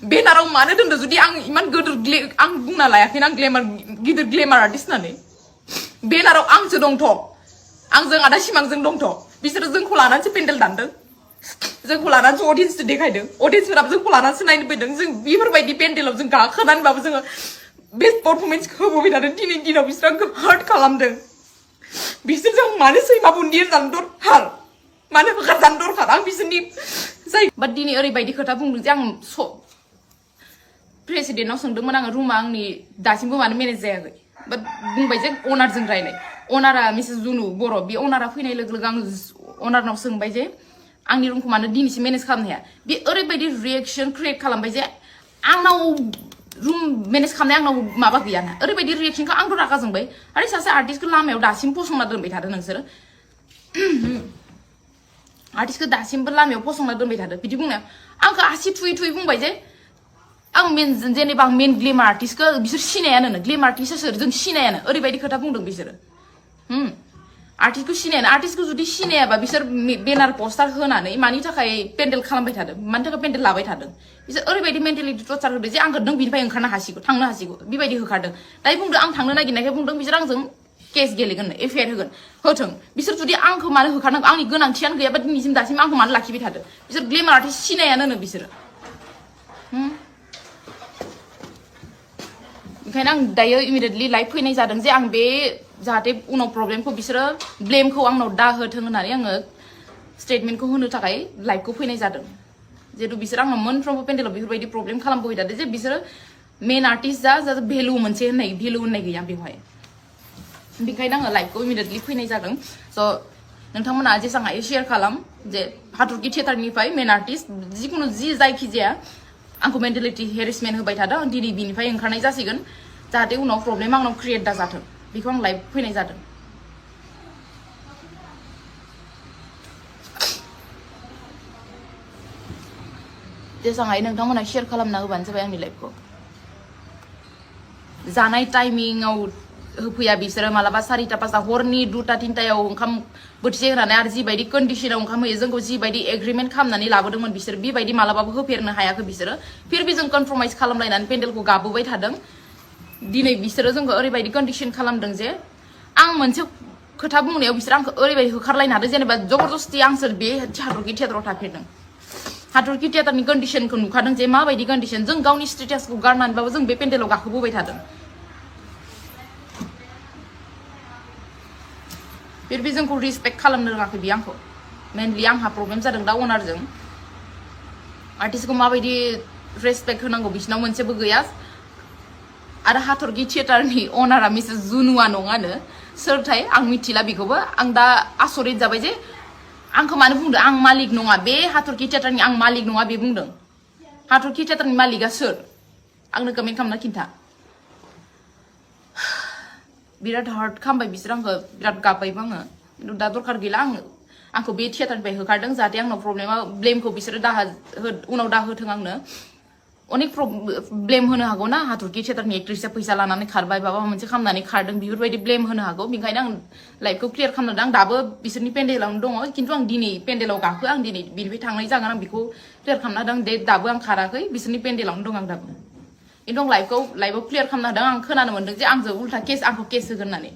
बेनाराव मानो दोनदो जुदि आं इमान गोदोर आं बुंना लायाखैना आं गिदिर ग्लेमार आर्टिस्ट होननानै बेनाराव आंसो दंथ' आंजों आदा सिमांजों दंथ' बिसोरो जोंखौ लानानैसो पेन्डेल दानदों जोंखौ लानानैसो अडियन्स देखायदों अडियन्सफोराबो जोंखौ लानानैसो नायनो फैदों जों बेफोरबायदि पेन्डेलाव जों गाखोनानैबाबो जोङो बे पारफरमेन्सखौ होबोबाय थादों दिनैनि दिनाव बिसोरो आंखौ हार्ट खालामदों बिसोरजों मानो सैमा बुन्दि जानो दरखार मानो होखारजानो दरखार आं बिसोरनि जाय बाट दिनै ओरैबायदि खोथा बुंदों जे आं प्रेसिडेन्टनाव सोंदोंमोन आङो रुमा आंनि दासिमबो मानो मेनेज जायाखै बाट बुंबाय जे अनारजों रायलाय अनारा मिसेस जुनु बर' बे अनारा फैनाय लोगो लोगो आं अनारनाव सोंबाय जे आंनि रुमखौ मानो दिनैसिम मेनेज खालामनो हाया बे ओरैबायदि रिएक्सन क्रिएट खालामबाय जे आंनाव रुम मेनेज खालामनाय आंनाव माबा गैयाना ओरैबायदि रिएक्सनखौ आंथ' रागा जोंबाय आरो सासे आर्टिस्टखौ लामायाव दासिम फसंना दोनबाय थादों नोंसोरो आर्टिस्टखौ दासिमबो लामायाव फसंना दोनबाय थादों बिदि बुंनायाव आंखौ आसि थुयै थुयै बुंबाय जे आं जेनेबा आं मेन ग्लेमार आर्टिस्टखौ बिसोर सिनायानो ग्लेमार आर्टिस्टआ सोर जों सिनायानो ओरैबायदि खोथा बुंदों बिसोरो आर्टिस्टखौ सिनायानो आर्टिस्टखौ जुदि सिनायाबा बिसोर बेनार पस्टार होनानै मानि थाखाय पेन्डेल खालामबाय थादों मानि थाखाय पेन्डेल लाबाय थादों बिसोर ओरैबायदि मेन्टेलिटि टर्चार होदों जे आंखौ नों बिनिफ्राय ओंखारनो हासिगौ थांनो हासिगौ बेबायदि होखारदों दायो बुंदों आं थांनो नागिरनायखाय बुंदों बिसोर आंजों केस गेलेगोन एफआइआर होगोन होथों बिसोर जुदि आंखौ मानो होखारनांगौ आंनि गोनांथियानो गैयाबा दिनैसिम दासिम आंखौ मानो लाखिबाय थादों बिसोर ग्लेमार आर्टिस्ट सिनायानो बिसोरो ओंखायनो आं दायो इमिडियेटलि लाइभ फैनाय जादों जे आं बे जाहाथे उनाव प्रब्लेमखौ बिसोरो ब्लेमखौ आंनाव दा होथों होननानै आङो स्टेटमेन्टखौ होनो थाखाय लाइभखौ फैनाय जादों जिहेतु बिसोर आंनाव मोनफ्रोमबो पेन्डेलाव बेफोरबायदि प्रब्लेम खालामबोबाय थादों जे बिसोरो मेन आर्टिस्ट जा भेलु मोनसे भेलु होननाय गैया बेवहाय बेखायनो आङो लाइभखौ इमिडियेटलि फैनाय जादों स' नोंथांमोना जेसां हायो शेयार खालाम जे हाथरखि थियेटारनिफ्राय मेन आर्टिस्ट जिखुनु जायखिजाया आंखौ मेन्टेलिटि हेरेसमेन्ट होबाय थादों आं दिनै बिनिफ्राय ओंखारनाय जासिगोन जाहाथे उनाव प्रब्लेम आंनाव क्रिएट दा जाथों बेखौ आं लाइभ फैनाय जादों जेसां हायो नोंथांमोना शेयार खालामना होबानो जाबाय आंनि लाइभखौ जानाय टाइमिंआव होफैया बिसोरो मालाबा 4टा 5टा हरनि 2टा 3टायाव ओंखाम बोथिसे होनानै आरो जिबायदि कन्डिशनाव ओंखाम होयो जोंखौ जिबायदि एग्रिमेन्ट खालामनानै लाबोदोंमोन बिसोर बेबायदि मालाबाबो होफेरनो हायाखै बिसोरो फिरबि जों कनफर्माइज खालामलायनानै पेन्डेलखौ गाबोबाय थादों दिनै बिसोरो जोंखौ ओरैबायदि कन्डिशन खालामदों जे आं मोनसे खोथा बुंनायाव बिसोर आंखौ ओरैबायदि होखारलायनो हादों जेनेबा जबरदस्ति आंसो बे हाथरखि थियेटाराव थाफेरदों हाथरखि थियेटारनि कन्डिशनखौ नुखादों जे माबायदि कन्डिशन जों गावनि स्टेटासखौ गारनानैबाबो जों बे पेन्डेलाव गाखोबोबाय थादों फिरबि जोंखौ रिसपेक्ट खालामनो रोङाखै बे आंखौ मेनलि आंहा प्रब्लेम जादों दा अनारजों आर्टिस्टखौ माबायदि रेसपेक्ट होनांगौ बिसिनाव मोनसेबो गैया आरो हाथरखि थियेटारनि अनारा मिसेस जुनुआ नङानो सोरथाय आं मिथिला बेखौबो आं दा आसरित जाबाय जे आंखौ मानो बुंदों आं मालिक नङा बे हाथरखि थियेटारनि आं मालिक नङा बे बुंदों हाथरखि थियेटारनि मालिकआ सोर आंनो कमेन्ट खालामना खिन्था बिराद हार्ट खालामबाय बिसोर आंखौ बिराद गाबबायबो आङो खिन्थु दा दरकार गैला आंखौ बे थियेटारनिफ्राय होखारदों जाहाथे आंनाव प्रब्लेमा ब्लेमखौ बिसोरो उनाव दा होथों आंनो अनेक ब्लेम होनो हागौ ना हाथरखि थियेटारनि एक्ट्रिसआ फैसा लानानै खारबाय माबा मोनसे खालामनानै खारदों बेफोरबायदि ब्लेम होनो हागौ बेनिखायनो आं लाइफखौ क्लियार खालामदों आं दाबो बिसोरनि पेन्डेलावनो दङ खिन्थु आं दिनै पेन्डेलाव गाखो आं दिनै बिनिफ्राय थांनाय जागोन आं बेखौ क्लियार खालामना होदों दे दाबो आं खाराखै बिसोरनि पेन्डेलावनो दं आं दाबो खिन्थु आं लाइफआव क्लियार खालामना होदों आं खोनानो मोनदों जे आंजों उल्था आंखौ केस होगोन होननानै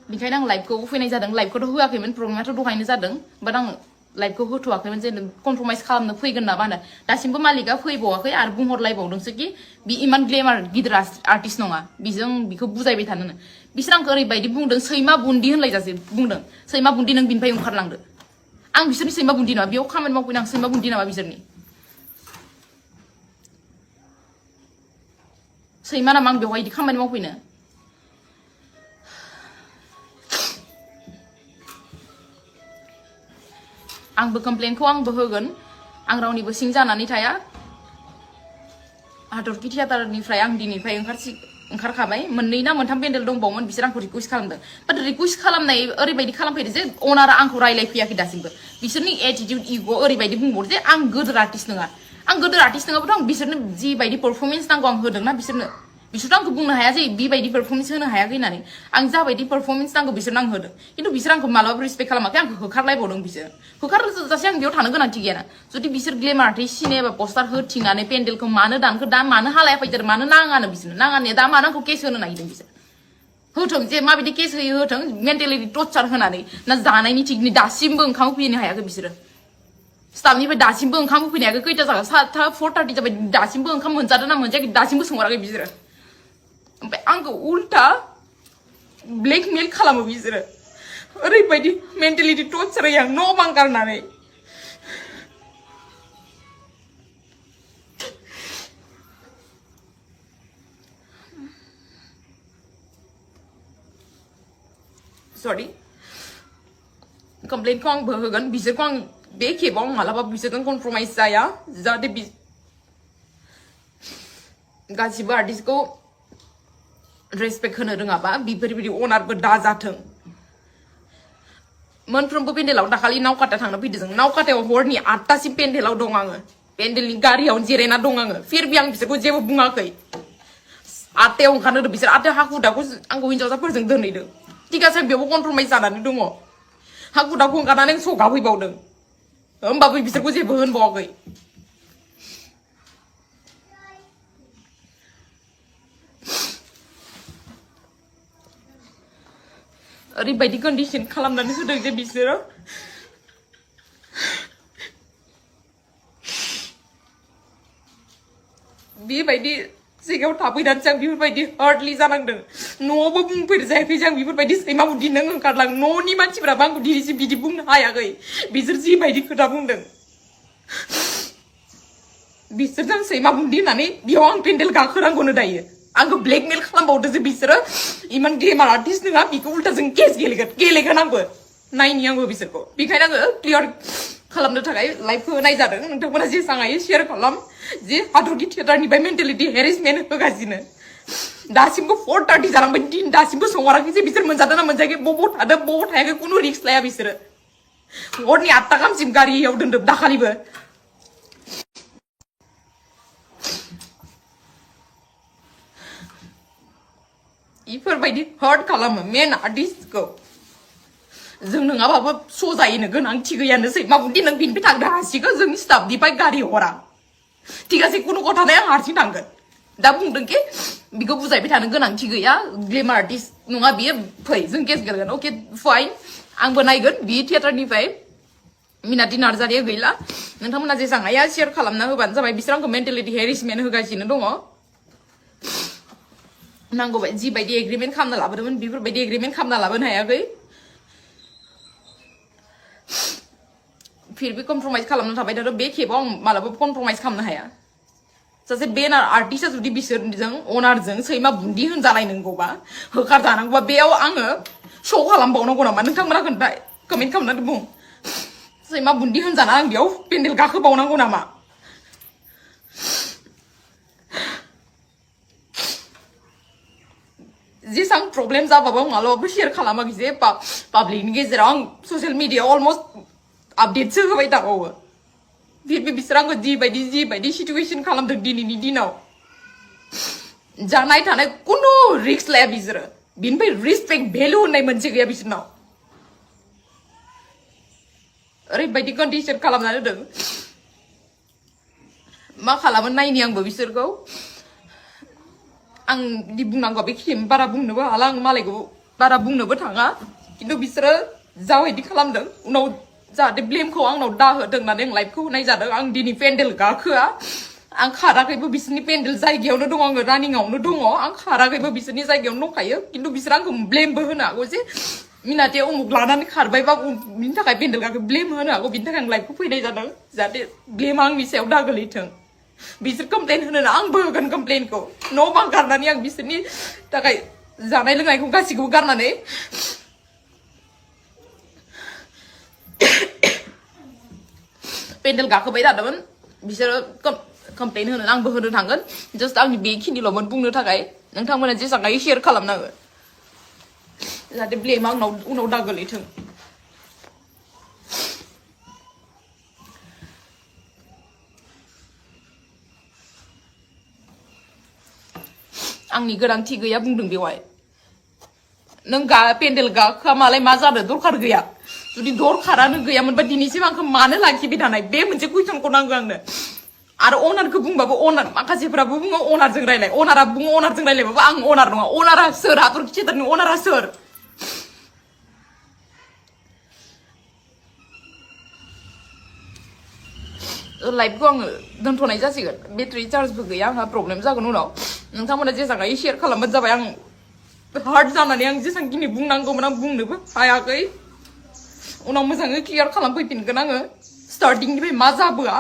बेनिखायनो आं लाइभखौ फैनाय जादों लाइभखौथ' होआखैमोन प्रब्लेमाथ' दहायनो जादों बाट आं लाइभखौ होथ'वाखैमोन जे कमप्रमाइज खालामनो फैगोन ना बानो दासिमबो मालिकआ फैबावाखै आरो बुंहरलायबावदोंसो कि बि इमान ग्लेमार गिदिर आर्टिस्ट नङा बिजों बिखौ बुजायबाय थानो बिसोर आंखौ ओरैबायदि बुंदों सैमा बुन्दि होनलायजासे बुंदों सैमा बुन्दि नों बिनिफ्राय ओंखारलांदो आं बिसोरनि सैमा बुन्दि नङा बेयाव खामानि मावफैनो आं सैमा बुन्दि नामा बिसोरनि सैमा नामा आं बेवहाय बिदि खामानि मावफैनो आंबो कमप्लेनखौ आंबो होगोन आं रावनिबो सिं जानानै थाया हाथरखि थियेटारनिफ्राय आं दिनैफ्राय ओंखारखाबाय मोननै ना मोनथाम पेन्डेल दंबावोमोन बिसोर आंखौ रिकुवेस्ट खालामदों बाट रिकुवेस्ट खालामनाय ओरैबायदि खालामफैदो जे अनारा आंखौ रायलायफैयाखै दासिमबो बिसोरनि एटिट्युड इग' ओरैबायदि बुंबावो जे आं गोदोर आर्टिस्ट नङा आं गोदोर आर्टिस्ट नङाबाथ' आं बिसोरनो जिबायदि पारफरमेन्स नांगौ आं होदोंना बिसोर आंखौ बुंनो हाया जे बेबायदि पारफरमेन्स होनो हायाखै होननानै आं जाबायदि पारफरमेन्स नांगौ बिसोर आं होदों खिन्थु बिसोर आंखौ मालाबाबो रिसपेक्ट खालामाखै आंखौ होखारलायबावदों बिसोर होखारजासे आं बेयाव थानो गोनांथि गैयाना जुदि बिसोर ग्लेमार आर्टिस्ट सिनेमा पस्टार होथिंनानै पेन्डेलखौ मानो दानखो दा मानो हालाया फैथारो मानो नाङानो बिसोरनो नाङानो दा मानो आंखौ केस होनो नागिरदों बिसोर होथों जे माबायदि केस होयो होथों मेन्टेलिटि टर्चार होनानै ना जानायनि थिगनि दासिमबो ओंखाम होफैनो हायाखै बिसोरो स्टाफनिफ्राय दासिमबो ओंखाम होफैनो हायाखै खैथा जागोन 4:30 जाबाय दासिमबो ओंखाम मोनजादों ना मोनजायाखै दासिमबो सोंहराखै बिसोरो ओमफ्राय आंखौ उल्टा ब्लेकमेल खालामो बिसोरो ओरैबायदि मेन्टेलिटि टर्चार होयो आं न' बां गारनानै सरी कमप्लेनखौ आंबो होगोन बिसोरखौ आं बे खेबाव मालाबा बिसोरजों कमप्रमाइज जाया जाहाथे गासिबो आर्टिस्टखौ रेसपेक्ट होनो रोङाबा बेफोरबायदि अनारबो दाजाथों मोनफ्रोमबो पेन्डेलाव दाखालि नावकाटा थांनो फैदों जों नावकाटायाव हरनि 8टासिम पेन्डेलाव दं आङो पेन्डेलनि गारियाव जिरायना दं आङो फिरबि आं बिसोरखौ जेबो बुङाखै 8टायाव ओंखारनो होदों बिसोर 8टायाव हाखु दाखु आंखौ हिन्जावसाफोरजों दोनहैदों थिग आसे बेयावबो कमप्रमाइज जानानै दङ हाखु दाखु ओंखारनानै सगा फैबावदों होमबाबो बिसोरखौ जेबो होनबावाखै ओरैबायदि कन्डिसन खालामनानै होदों जे बिसोरो बेबायदि जायगायाव थाफैनानैसो आं बेफोरबायदि हार्डलि जानांदों न'आवबो बुंफेरजायाखै जे आं बेफोरबायदि सैमा बुदि नों ओंखारलां न'नि मानसिफोराबो आंखौ दिनैसिम बिदि बुंनो हायाखै बिसोर जिबायदि खोथा बुंदों बिसोरजों सैमा बुदि होननानै बेयाव आं पेन्डेल गाखोनांगौनो दायो आंखौ ब्लेकमेल खालामबावदो जे बिसोरो इमान ग्लेमार आर्टिस्ट नङा बेखौ उल्टा जों केस गेलेगोन आंबो नायनि आंबो बिसोरखौ बेखायनो आङो क्लियार खालामनो थाखाय लाइभखौ होनाय जादों नोंथांमोना जेसां हायो शेयार खालाम जे हाथरखि थियेटारनिफ्राय मेन्टेलिटि हेरेसमेन्ट होगासिनो दासिमबो 4:30 जालांबाय दिन दासिमबो सोंहराखै जे बिसोर मोनजादों ना मोनजायाखै बबाव थादों बबाव थायाखै खुनु रिक्स लाया बिसोरो हरनि 8टा गाहामसिम गारियाव दोनदों दाखालिबो इफोरबायदि हार्ट खालामो मेन आर्टिस्टखौ जों नङाबाबो सजायैनो गोनांथि गैयानोसै माबुदि नों बिनिफ्राय थांनो हासिगोन जोंनि स्टाफनिफ्राय गारि हरा थिगासे कुनु खोथानाय आं हारसिं थांगोन दा बुंदों कि बिखौ बुजायबाय थानो गोनांथि गैया ग्लेमार आर्टिस्ट नङा बियो फै जों केस गेलेगोन अके फाइन आंबो नायगोन बि थियेटारनिफ्राय मिनाति नार्जारिया गैला नोंथांमोना जेसां हाया शेयार खालामना होबानो जाबाय बिसोर आंखौ मेन्टेलिटि हेरेसमेन्ट होगासिनो दङ नांगौ जिबायदि एग्रिमेन्ट खालामना लाबोदोंमोन बेफोरबायदि एग्रिमेन्ट खालामना लाबोनो हायाखै फिर भी कमप्रमाइज खालामना थाबाय थादों बे खेबाव आं मालाबाबो कमप्रमाइज खालामनो हाया सासे बेनार आर्टिस्टआ जुदि बिसोरजों अनारजों सैमा बुन्दि होनजालायनांगौबा होखारजानांगौबा बेयाव आङो शौ खालामबावनांगौ नामा नोंथांमोना कमेन्ट खालामनानै बुं सैमा बुन्दि होनजाना आं बेयाव पेन्डेल गाखोबावनांगौ नामा जेसां प्रब्लेम जाबाबो आं मालाबाबो शेयार खालामाखै जे पाब्लिकनि गेजेराव आं ससियेल मिडियायाव अलमस्ट आपडेटसो होबाय थाबावो बिसोर आंखौ जिबायदि सिटुएसन खालामदों दिनैनि दिनाव जानाय थानाय कुनु रिक्स लाया बिसोरो बिनिफ्राय रिसपेक्ट भेलु होननाय मोनसे गैया बिसोरनाव ओरैबायदि कन्डिसन खालामनानै होदों मा खालामो नायनि आंबो बिसोरखौ आं बिदि बुंनांगौ बेखिनि बारा बुंनोबो हाला आं मालायखौ बारा बुंनोबो थाङा खिन्थु बिसोरो जाबायदि खालामदों उनाव जाहाथे ब्लेमखौ आंनाव दाहोदों होननानै आं लाइभखौ होनाय जादों आं दिनै पेन्डेल गाखोआ आं खाराखैबो बिसोरनि पेन्डेल जायगायावनो दङ आङो रानिंआवनो दङ आं खाराखैबो बिसोरनि जायगायावनो दंखायो खिन्थु बिसोर आंखौ ब्लेमबो होनो हागौ जे मिनाथिया उमुक लानानै खारबायबा बिनि थाखाय पेन्डेल गाखो ब्लेम होनो हागौ बिनि थाखाय आं लाइभखौ फैनाय जादों जाहाथे ब्लेमा आंनि सायाव दागोलैथों बिसोर कमप्लेन होनो आंबो होगोन कमप्लेनखौ न' बां गारनानै आं बिसोरनि थाखाय जानाय लोंनायखौ गासिखौबो गारनानै पेन्डेल गाखोबाय थादोंमोन बिसोरो कमप्लेन होनो आंबो होनो थांगोन जास्ट आंनि बेखिनिल'मोन बुंनो थाखाय नोंथांमोना जेसां हायो शेयार खालामनांगो जाहाथे ब्लेमा आंनाव उनाव दागोलैथों आंनि गोनांथि गैया बुंदों बेवहाय नों पेन्डेल गाखोआ मालाय मा जादों दरखार गैया जुदि दरखारानो गैयामोनबा दिनैसिम आंखौ मानो लाखिबाय थानाय बे मोनसे कुइसनखौ नांगौ आंनो आरो अनारखौ बुंबाबो अनार माखासेफोराबो बुङो अनारजों रायलाय अनारा बुङो अनारजों रायलायबाबो आं अनार नङा अनारा सोर हाथरखि थियेटारनि अनारा सोर लाइभखौ आङो दोनथ'नाय जासिगोन बेटारि चार्जबो गैया आंहा प्रब्लेम जागोन उनाव नोंथांमोना जेसेबां हायो शेयार खालामबानो जाबाय आं हार्ड जानानै आं जेसेबांखिनि बुंनांगौमोन आं बुंनोबो हायाखै उनाव मोजाङै क्लियार खालामफैफिनगोन आङो स्टार्टिंनिफ्राय मा जाबोआ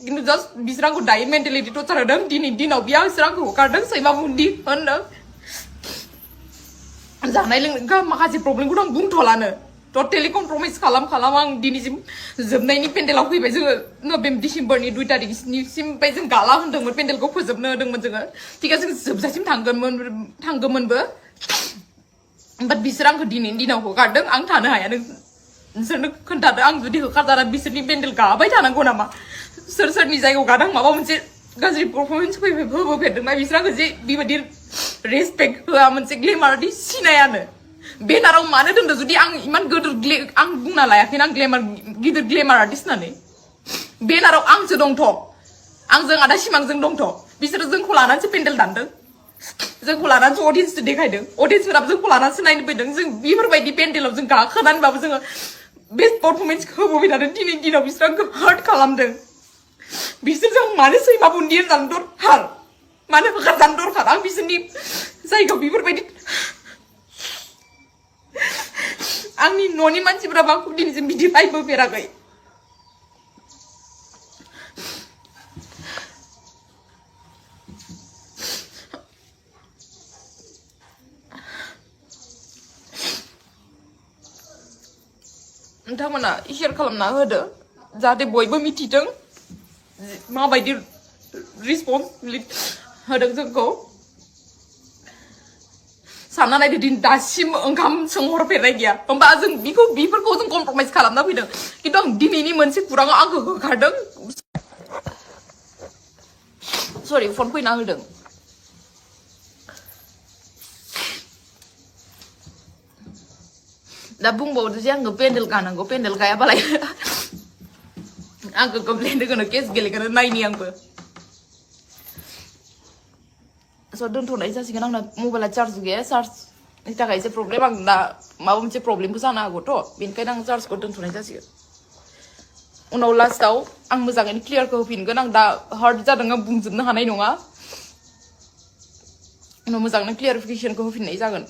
किन्तु जास्ट बिसोर आंखौ दायो मेन्टेलिटि टर्चार होदों दिनै दिनाव बिसोर आंखौ हगारदों सैमा बुन्दि होनदों जानाय लोंनाय माखासे प्रब्लेमखौथ' आं बुंथ'लानो टटेलि कमप्रमाइज खालाम आं दिनैसिम जोबनायनि पेन्डेलाव फैबाय जोङो नभेम्बर डिसेम्बरनि 2 तारिखनिसिमफ्राय जों गाला होनदोंमोन पेन्डेलखौ फोजोबनो होदोंमोन जोङो थिग जों जोबजासिम थांगोनमोनबो बाट बिसोर आंखौ दिनैनि दिनाव हगारदों आं थानो हाया नोंसोरनो खोन्थादो आं जुदि होखारजाना बिसोरनि पेन्डेल गाबाय थानांगौ नामा सोरनि जायगायाव गादों माबा मोनसे गाज्रि परफरमेन्स होबोफेरदोंना बिसोर आंखौ जे बेबायदि रेसपेक्ट होआ मोनसे ग्लेमारदि सिनायानो बेनाराव मानो दोनदो जुदि आं इमान गिदिर आं बुंना लायाखैना आं गिदिर ग्लेमार आर्टिस्ट होननानै बेनाराव आंसो दंथ' आंजों आदा सिमांजों दंथ' बिसोरो जोंखौ लानानैसो पेन्डेल दानदों जोंखौ लानानैसो अडियन्सनो देखायदों अडियन्सफोराबो जोंखौ लानानैसो नायनो फैदों जों बेफोरबायदि पेन्डेलाव जों गाखोनानैबाबो जोङो बेस्ट परफरमेन्स होबोबाय थादों दिनैनि दिनाव बिसोर आंखौ हार्ट खालामदों बिसोरजों मानो सैमा बुन्दि होनजानो दरखार मानो होखारजानो दरखार आं बिसोरनि जायगायाव बेफोरबायदि आंनि न'नि मानसिफोरा आंखौ दिनैसिम बिदि रायबोफेराखै नोंथांमोना शेयार खालामना होदो जाहाथे बयबो मिथिथों माबायदि रिसपन्स होदों जोंखौ सानना नायदो दिन दासिम ओंखाम सोंहरफेरनाय गैया होमबा जों बेफोरखौ जों कमप्रमाइज खालामना फैदों किन्तु आं दिनैनि मोनसे खौराङाव आंखौ होखारदों सरि फन फैना होदों दा बुंबावदो जे आङो पेन्डेल गानांगौ पेन्डेल गायाबालाय आंखौ कमप्लेन होगोन केस गेलेगोन नायनि आंबो स' दोनथ'नाय जासिगोन आंना मबाइला चार्ज गैया चार्जनि थाखाय एसे प्रब्लेम आं दा माबा मोनसे प्रब्लेमबो जानो हागौथ' बेनिखायनो आं चार्जखौ दोनथ'नाय जासिगोन उनाव लास्टाव आं मोजाङैनो क्लियारखौ होफिनगोन आं दा हार्ड जादों आं बुंजोबनो हानाय नङा उनाव मोजाङैनो क्लियारिफिकेसनखौ होफिननाय जागोन